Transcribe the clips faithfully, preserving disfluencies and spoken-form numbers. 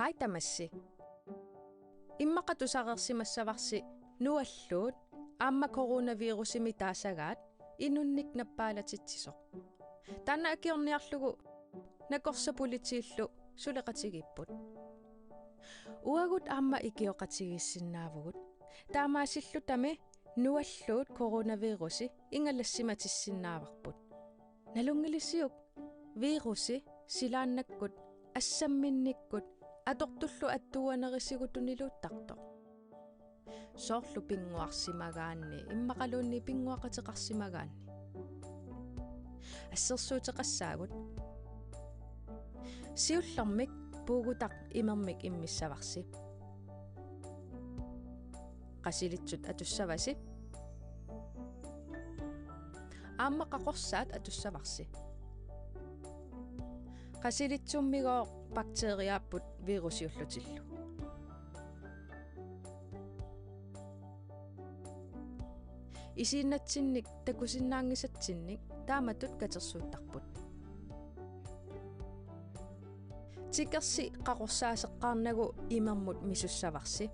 Ai tamassi. Immaqa tusareersimassavarsi nualluut aamma coronavirusimik taasagaat inunnik nappaalatsitsisoq. Taanna akiorniarlugu nakorsat politiillu suleqatigiipput. Uagut aamma ikioqatigiissinnaavugut. Taamaasillutami nualluut coronavirusi ingalassimatissinnaavarput. Nalunngilisiuk virusi silaannakkut assamminnikkut atortullu attuuanerisigut tuniluuttartoq? Soorlu pinnguarsimagaanni, immaqaluunniit pinnguaqateqarsimagaanni. Assersuuteqassaagut. Siullermik puugutaq imermik immissavarsi. Qasilitsut atussavasi. Aamma qaqorsaat atussavarsi. Qasilitsummigooq bakteriaapput virusiullutillu. Isiinnatsinnik takusinnaanngisatsinnik taamatut katersuuttarput. Tikersi qaqorsaaseqqaarnagu imermut misussavarsi.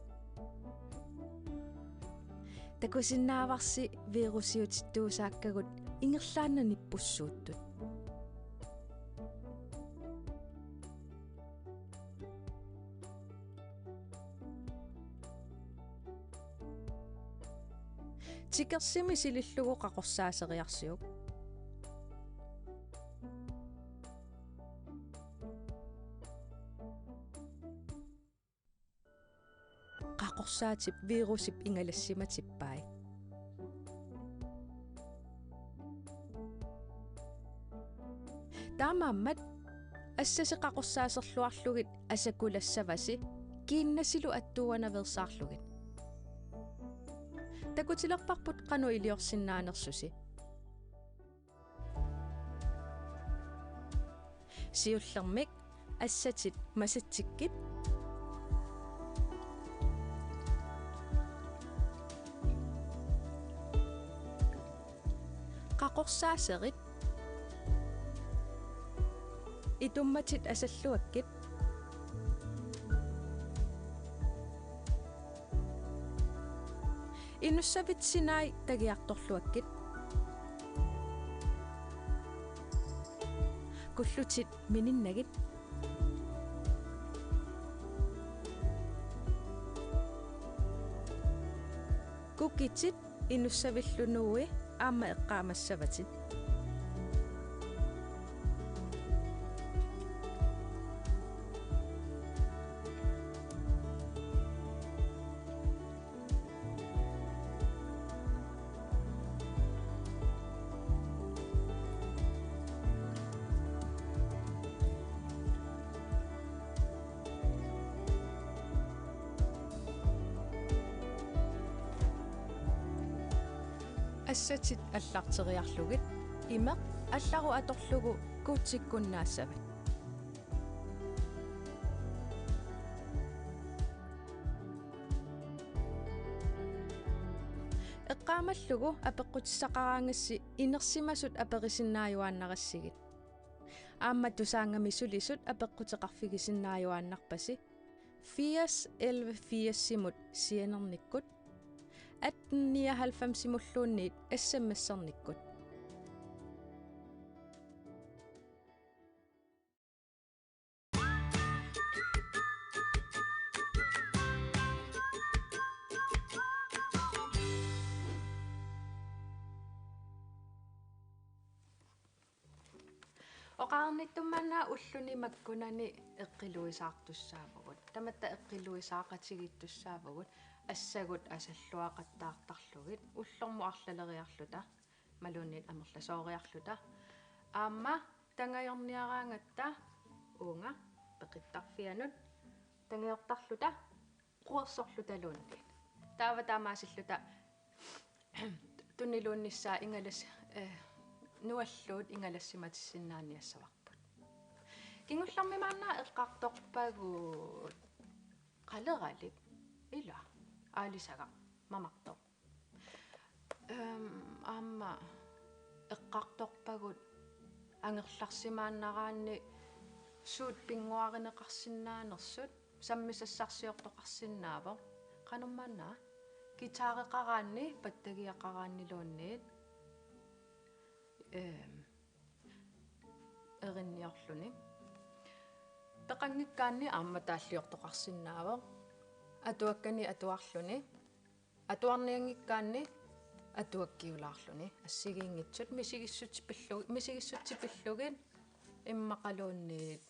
Takusinnaavarsi virusiutittuusaakkagut ingerlaannaq nippussuuttut. Tikersimi silillugu qaqorsaaseriarsiuk. Qaqorsaatip virusip ingalassimatippai. Taamaammat assasi qaqorsaaserluarlugit asakulassavasi kiinnasilu attuuanaveersaarlugit. Takutilerparput qanoq iliorsinnaanersusi. Siullermik assatit masatsikkit. Qaqorsaaserit. Itummatit asalluakkit. Inussavit sinai tagiartorluakkit. Kullutit mininnagit. Kukitit inussavillu nuui aamma eqqaamassavatit. Assatit allarteriarlugit imeq allarut atorlugu kuutsikkunnaassavat. Eqqaamallugu apeqqutissaqaraangassi inersimasut aperisinnaajuaannarassigit. Aamma Tusaannga-mi sulisut apeqquteqarfigisinnaajuaannarpasi. Firs elleve firsimut sianernikkut, atten nioghalvfemsimulluunniit S M S-ernikkut. Oqarnittut maanna ulluni makkunani eqqiluisaartussaavugut. Tamatta eqqiluisaaqatigiittussaavugut assagut asalluaqattaartarlugit ullormut arlaleriarluta imaluunniit amerlasooriarluta. Aamma tangajorniaraangatta uunga peqittarfianut tangajortarluta quersorlutaluunniit. Taava taamaasilluta tuniluunnissaa ingalas-, eh, nualluut ingalassimatissinnaaniassavarput. Kingullermi maanna eqqartorpagut qaleralik ila aalisagaq mamartoq. Ehm, aamma eqqartorpagut angerlarsimaannaraanni suut pinnguarineqarsinnaanersut. Sammisassarsiortoqarsinnaavoq. Qanormaanna? Guitareqaraanni, pattagiaqaraanniluunniit. Ehm, erinniorluni. Peqanngikkaanni aamma taalliortoqarsinnaavoq. Atuakkani atuarluni. Atuarnianngikkaanni atuakkiulaarluni. Assigiinngitsut misigissutsit pillu-, misigissutsit pillugit immaqaluunniit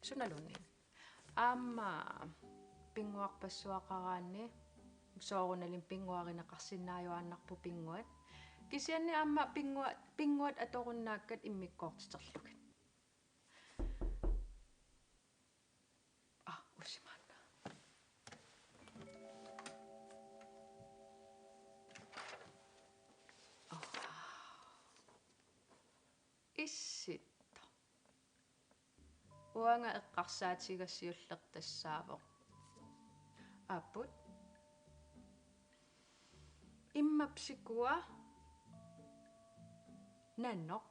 sunaluunniit. Aamma pinnguarpassuaqaraanni soorunalimi pinnguarineqarsinnaajuaannarpoq pinnguat. Kisianni aamma pinngua-, pinnguat atorunnaakkat immikkoortiterlugit. Ah, usimaanna. Oh. Issittoq. Uanga eqqarsaatiga siulleq tassaavoq. Aput. Immap sikua nanoq.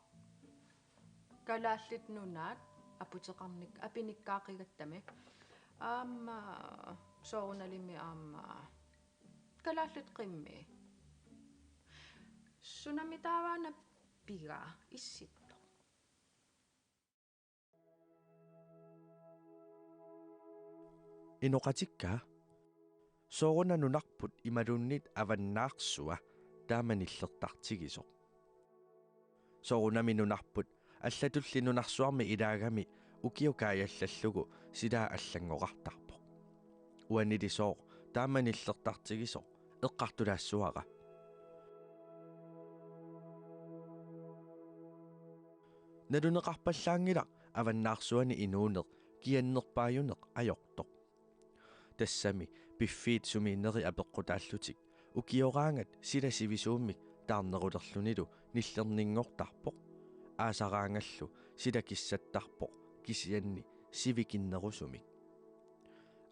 Kalaallit Nunaat aputeqarnik-, apinikkaaqqigattami. Aamma soorunalimi aamma Kalaallit Qimmii. Sunami taavaana pigaa, issittoq. Inoqatikka, sooruna nunarput imaluunniit avannaarsua taama nillertartigisoq? Soorunami nunarput allatulli nunarsuarmi ilaagami ukioq kaajallallugu silaa allanngoqartarpoq. Uanili sooq taama nillertartigisoq, eqqartulaassavara. Naluneqarpallaanngilaq avannaarsuani inuuneq kiannerpaajuneq ajortoq. Tassami piffiit sumiinneri apeqqutaallutik ukioraangat sila sivisuumik taarnerulerlunilu nillerninngortarpoq, aasaraangallu sila kissattarpoq kisianni sivikinnerusumik.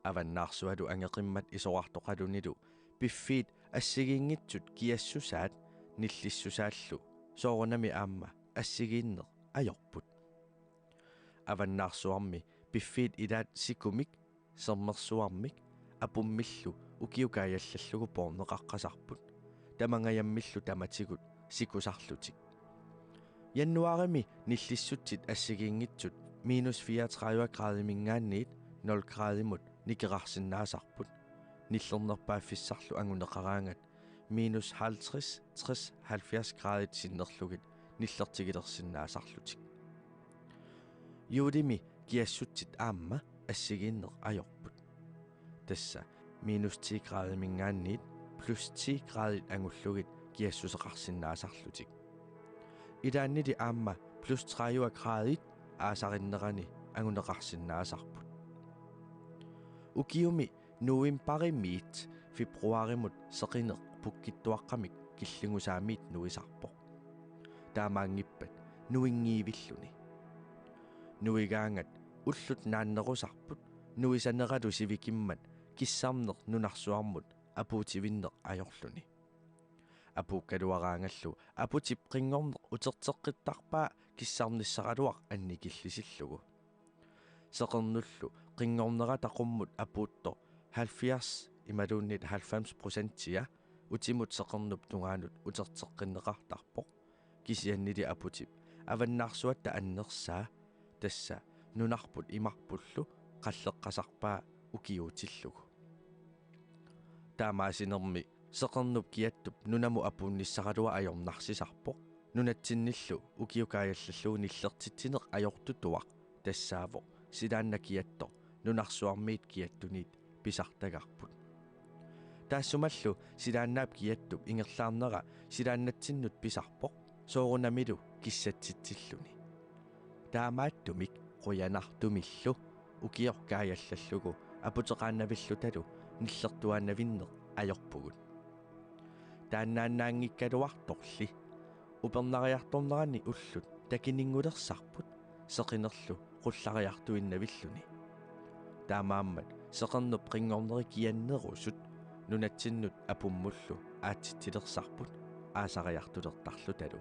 Avannaarsualu angeqimmat isorartoqalunilu piffiit assigiinngitsut kiassusaat nillissusaallu soorunami aamma assigiinneq ajorput. Avannaarsuarmi piffiit ilaat sikumik, sermersuarmik, apummillu ukioq kaajallallugu poorneqaqqasarput, tamangajammillu tamatigut sikusarlutik. Januaarimi nillissutsit assigiinngitsut minus fireogtredive gradiminngaanniit nul gradimut nikerarsinnaasarput, nillernerpaaffissarlu anguneqaraangat minus halvtreds, tres, halvfjerds gradit sinnerlugit nillertigilersinnaasarlutik. Juulimi kiassutsit aamma assigiinneq ajorput. Tassa minus ti gradiminngaanniit plus ti gradit angullugit kiassuseqarsinnaasarlutik. Ilaannili aamma plus tredive gradit aasarinnerani anguneqarsinnaasarput. Ukiumi novembarimiit februaarimut seqineq pukkittuaqqamik killingusaamiit nuisarpoq. Taamaanngippat nuinngiivilluni. Nuigaangat ullut naannerusarput nuisaneralu sivikimmat kissarneq nunarsuarmut apuutivinneq ajorluni. Apuukkaluaraangallu aputip qinngorneq uterteqqittarpaa kissarnissaraluaq annikillisillugu. Seqernullu qinngornerata qummut apuuttoq halvfjerds imaluunniit halvfems procentia utimut seqernup tungaanut uterteqqinneqartarpoq. Kisiannili aputip avannaarsuatta annersaa, tassa nunarput imarpullu qalleqqasarpaa ukiuutillugu. Taamaasinermi seqernup kiattup nunamut apuunnissaraluaq ajornarsisarpoq. Nunatsinnillu ukioq kaajallallugu nillertitsineq ajortutuaq tassaavoq silaannaq kiattoq nunarsuarmiit kiattuniit pisartagarput. Taassumalu silaannaap kiattup ingerlaarnera silaannatsinnut pisarpoq, soorunamilu kissatsitsilluni. Taamaattumik qujanartumillu ukioq kaajallallugu aputeqaannavillutalu nillertuaannavinneq ajorpugut. Taannaannaanngikkaluartorli upernariartornerani ullut takininngulersarput seqinerlu qullariartuinnavilluni. Taamaammat seqernup qinngorneri kiannerusut nunatsinnut apummullu aatsitsilersarput aasariartulertarlutalu.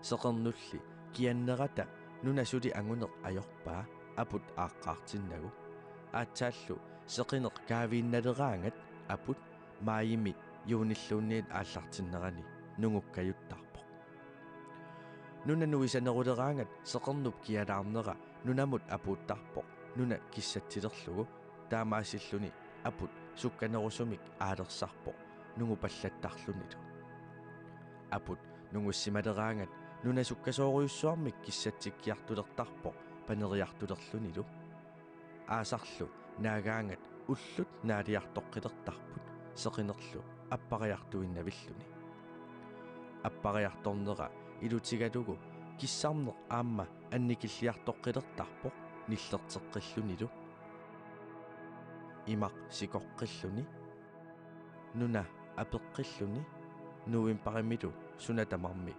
Seqernulli kiannerata nuna suli anguneq ajorpaa aput aaqqaartinnagu, Aatsaallu seqineq kaaviinnaleraangat aput maajimi juunilluunniit aallartinnerani nungukkajuttarpoq. Nuna nuisaneruleraangat seqernup kialaarnera nunamut apuuttarpoq nuna kissatsilerlugu, taamaasilluni aput sukkanerusumik aalersarpoq nungupallattarlunilu. Aput nungussimaleraangat nuna sukkasoorujussuarmik kissatsikkiartulertarpoq paneriartulerlunilu. Aasarlu naagaangat ullut naaliartoqqilertarput seqinerlu appariartuinnavilluni. Appariartornera ilutigalugu kissarneq aamma annikilliartoqqilertarpoq nillerteqqillunilu. Imaq sikoqqilluni, nuna apeqqilluni, novembarimilu suna tamarmi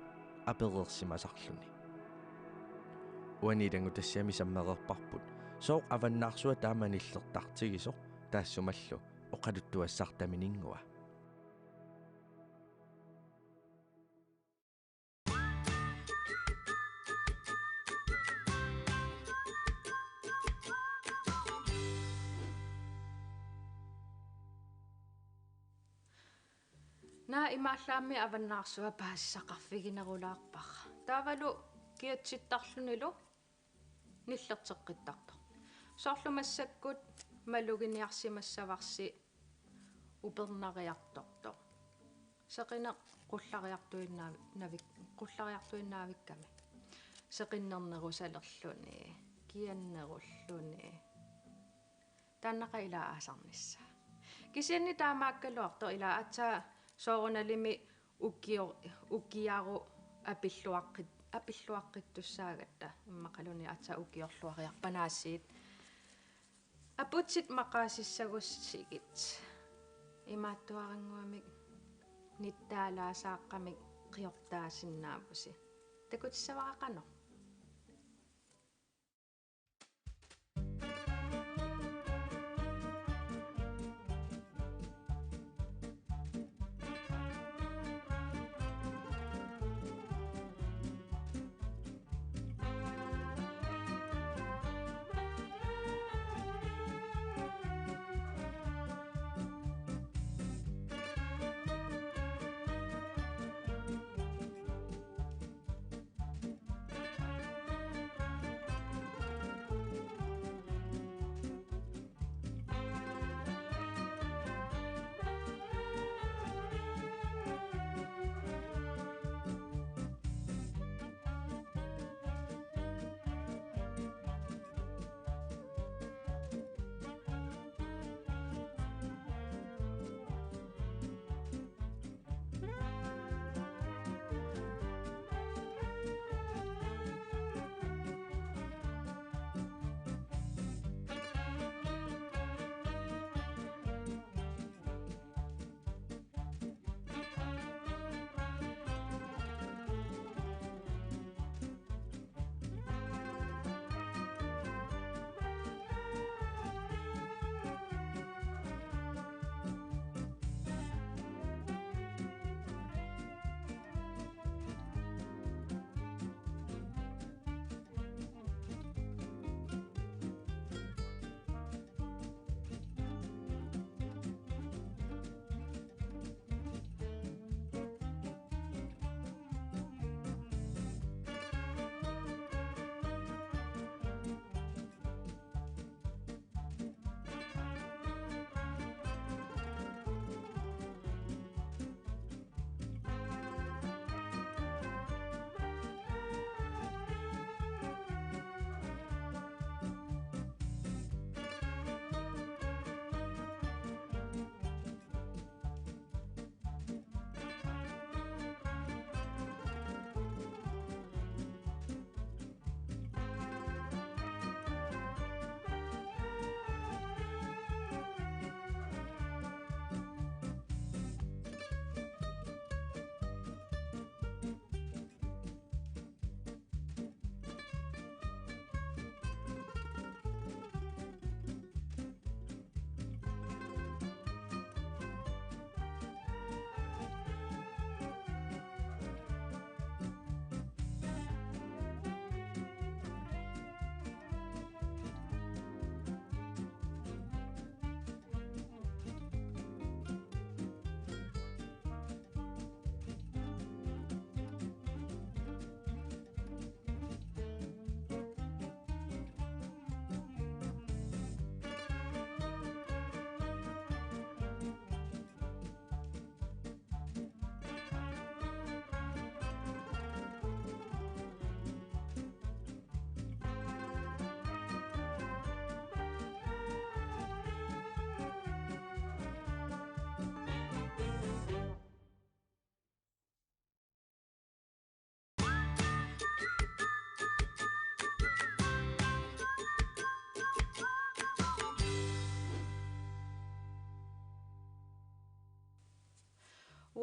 apereersimasarluni. Uani ilanngutassiami sammereerparput sooq avannaarsua taama nillertartigisoq, taassumalu oqaluttuassartaminngua. Naa imaallaammi avannaarsua paasisaqarfiginerulaarpara. Taavalu kiatsittarlunilu nillerteqqittartoq. Soorlu massakkut maluginiarsimassavarsi upernariartortoq. Seqineq qullariartuinnaavi-, navik-, qullariartuinnaavikkami. Seqinnernerusalerluni, kiannerulluni. Taannaqa ila aasarnissaa. Kisianni taamaakkaluartoq ila aatsaat soorunalimi ukio-, ukiaru apilluaqqit-, apilluaqqittussaagatta immaqaluunniit aatsaat ukiorluariarpanaasiit. Aputit maqaasissagussigit. Imaattuarannguamik nittaalaasaaqqamik qiortaasinnaavusi. Takutissavara qanoq.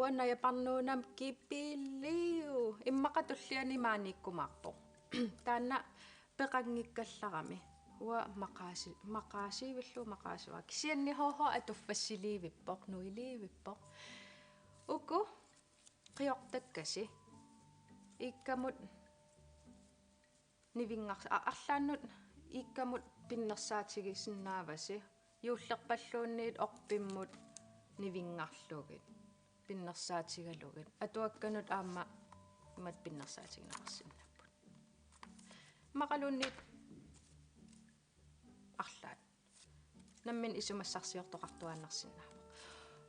Uanga najaparnuunami kipiliu. Immaqa tulliani maaniikkumaarpoq. Taanna peqanngikkallarami. Uanga maqaasi-, maqaasiivillugu maqaasivara. Kisianni H H atuffassiliivippoq, nuiliivippoq. Uku qiortakkasi. Iikkamut nivingar-, a-, arlaannut iikkamut pinnersaatigisinnaavasi, juullerpalluunniit orpimmut nivinngarlugit, pinnersaatigalugit. Atuakkanut aamma imatut pinnersaatigineqarsinnaapput. Immaqaluunniit arlaat. Nammineq isumassarsiortoqartuaannarsinnaavoq.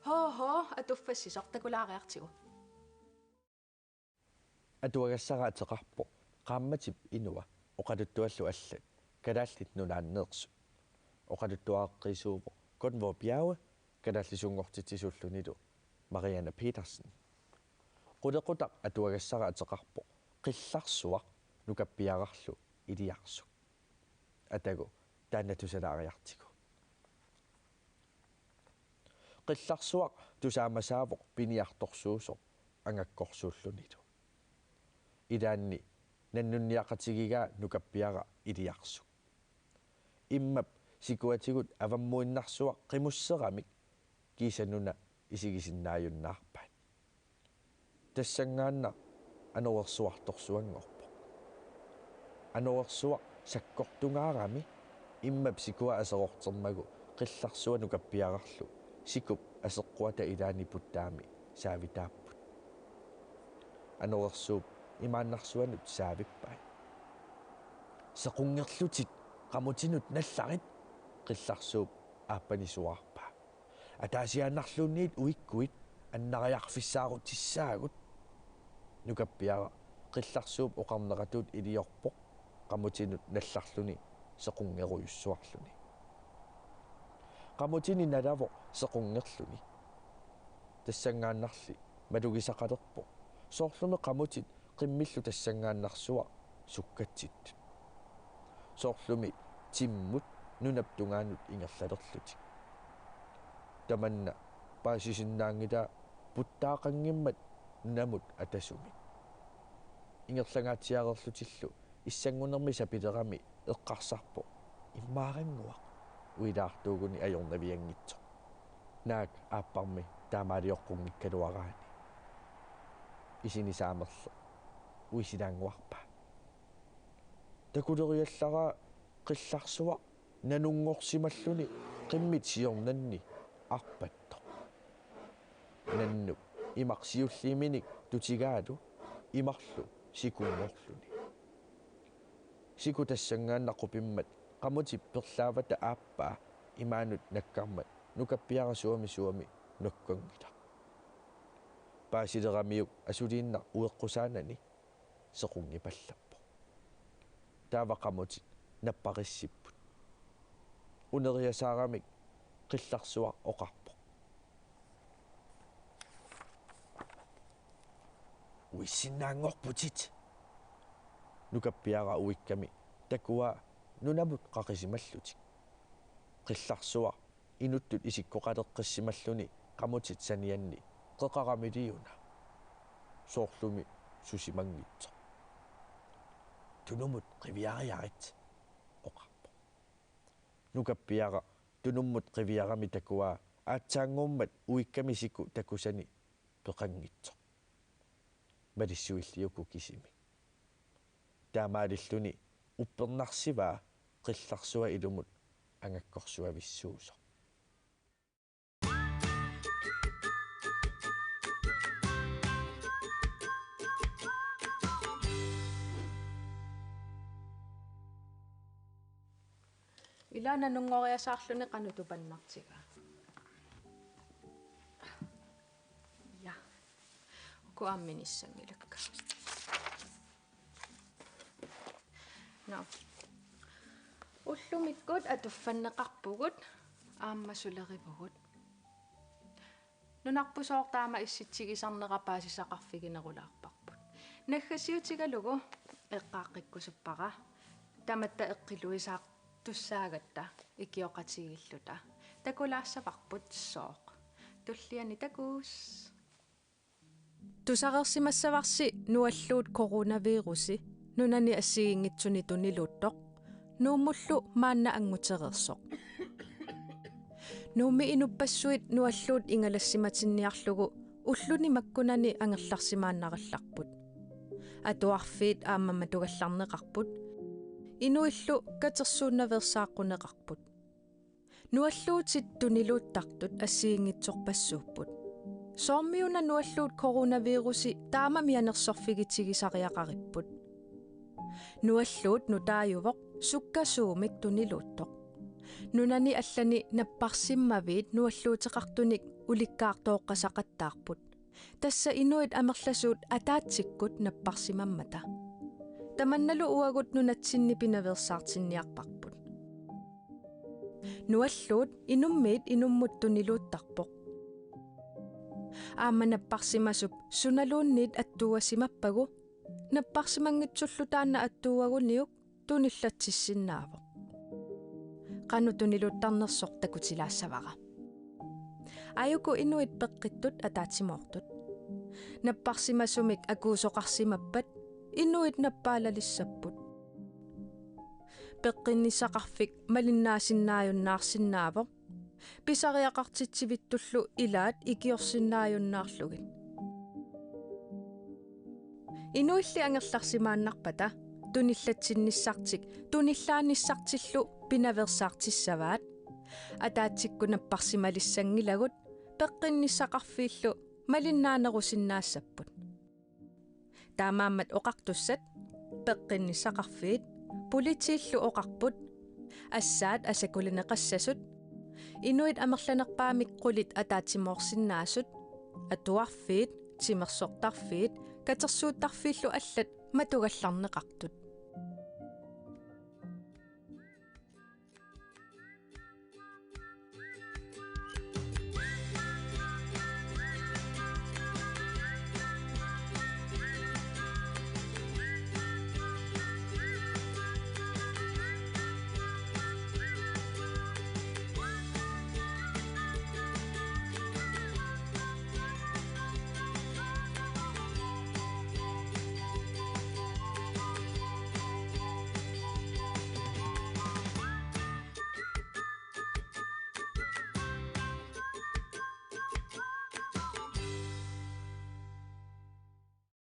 H H atuffassisoq, takulaariartigu. Atuagassara ateqarpoq Qaammatip inua oqaluttuallu allat Kalaallit Nunaanneersut. Oqaluttuareqqiisuuvoq Gunvor Bjerge kalaallisunngortitsisuullunilu Marianne Petersen. Qulequtaq atuagassara ateqarpoq Qillarsuaq nukappiararlu iliarsuk. Atagu taanna tusalaariartigu. Qillarsuaq tusaamasaavoq piniartorsuusoq angakkorsuullunilu. Ilaanni nannunniaqatigigaa nukappiaraq iliarsuk. Immap sikuatigut avammuinnarsuaq qimusseramik kiisa nuna isigisinnaajunnaarpaat. Tassanngaannaq anorersuartorsuanngorpoq. Anorersuaq sakkortungaarami immap sikua aserortermagu Qillarsuaq nukappiararlu sikup aseqquata ilaani puttaami saavitaapput. Anorersuup imaannarsuanut saavippai. Sequnngerlutit, qamutinut nallarit, Qillarsuup aappani suaarpaa. Ataasiaannarluunniit uikkuit annariarfissaarutissaagut. Nukappiaraq Qillarsuup oqarneratut iliorpoq qamutinut nallarluni sequnngerujussuarluni. Qamutini nalavoq sequnngerluni. Tassanngaannarli malugisaqalerpoq. Soorlumi qamutit qimmillu tassanngaannarsuaq sukkatsittut. Soorlumi timmut nunap tungaanut ingerlalerlutik. Tamanna paasisinnaanngilaa puttaaqanngimmat nunamut atasumik. Ingerlangaatsiareerlutillu issanngunermi sapilerami eqqarsarpoq: Immaarannguaq, uilaartuuguni ajornavianngitsoq. Naak aapparmi taamaalioqqunngikkaluaraanni. Isini saamerleq uisilaannguarpaa. Takuleriallaraa Qillarsuaq nanunngorsimalluni qimmit siornanni arpattoq. Nannup imaq siulliiminik tutigaalu imarlu sikunngorluni. Siku tassanngaannaq qupimmat qamutip perlaavata aappaa imaanut nakkarmat nukappiaraq suami suami nakkanngilaq. Paasileramiuk asuliinnaq ueqqusaanani sequnngipallappoq. Taava qamutit napparissipput. Uneriasaaramik Qillarsuaq oqarpoq: Uissinnaanngorputit. Nukappiaraq uikkami takuaa nunamut qaqisimallutik. Qillarsuaq inuttut isikkoqaleqqissimalluni qamutit sanianni qeqaramiliuna. Soorlumi susimanngitsoq. Tunumut qiviariarit, oqarpoq. Nukappiaraq tunummut qiviarami takuaa aatsaannguummat uikkami siku takusani peqanngitsoq. Malissuilli uku kisimik. Taamaalilluni uppernarsivaa Qillarsuaq ilumut angakkorsuavissuusoq. Ila nanunngoriasaarluni qanoq tupannartigaa. Ja. Uku aamma inissanngilakka. Nå. Ullumikkut atuffanneqarpugut aamma sulerivugut. Nunarput sooq taama issitsigisarnera paasisaqarfiginerulaarparput. Naggasiutigalugu eqqaaqqikkusuppara. Tamatta eqqiluisaartussaagatta ikioqatigiilluta. Takulaassavarput sooq. Tulliani takuss. Tusareersimassavarsi nualluut coronavirusi nunani assigiinngitsuni tuniluuttoq, Nuummullu maanna anngutereersoq. Nuummi inuppassuit nualluut ingalassimatinniarlugu ulluni makkunani angerlarsimaannarallarput. Atuarfiit aamma matugallarneqarput. Inuillu katersuunnaveersaaqquneqarput. Nualluutit tuniluuttartut assigiinngitsorpassuupput. Soormiuna nualluut coronavirusi taama mianersorfigitigisariaqaripput? Nualluut nutaajuvoq sukkasuumik tuniluuttoq. Nunani allani napparsimmaviit nualluuteqartunik ulikkaartooqqasaqattaarput. Tassa inuit amerlasuut ataatsikkut napparsimammata. Tamannalu uagut nunatsinni pinaveersaartinniarparput. Nualluut inummiit inummut tuniluuttarpoq. Aamma napparsimasup sunaluunniit attuuasimappagu, napparsimanngitsullu taanna attuuaguniuk tunillatsissinnaavoq. Qanoq tuniluuttarnersoq takutilaassavara? Aajuku inuit peqqittut ataatsimoortut. Napparsimasumik akuusoqarsimappat inuit nappaalalissapput. Peqqinnissaqarfik malinnaasinnaajunnaarsinnaavoq, pisariaqartitsivittullu ilaat ikiorsinnaajunnaarlugit. Inuilli angerlarsimaannarpata tunillatsinnissartik tunillaannissartillu pinaveersaartissavaat. Ataatsikkut napparsimalissanngilagut, peqqinnissaqarfiillu malinnaanerusinnaassapput. Taamaammat oqartussat, peqqinnissaqarfiit, politiillu oqarput, assaat asakulineqassasut, inuit amerlanerpaamik qulit ataatsimoorsinnaasut, atuarfiit, timersortarfiit, katersuuttarfiillu allat matugallarneqartut.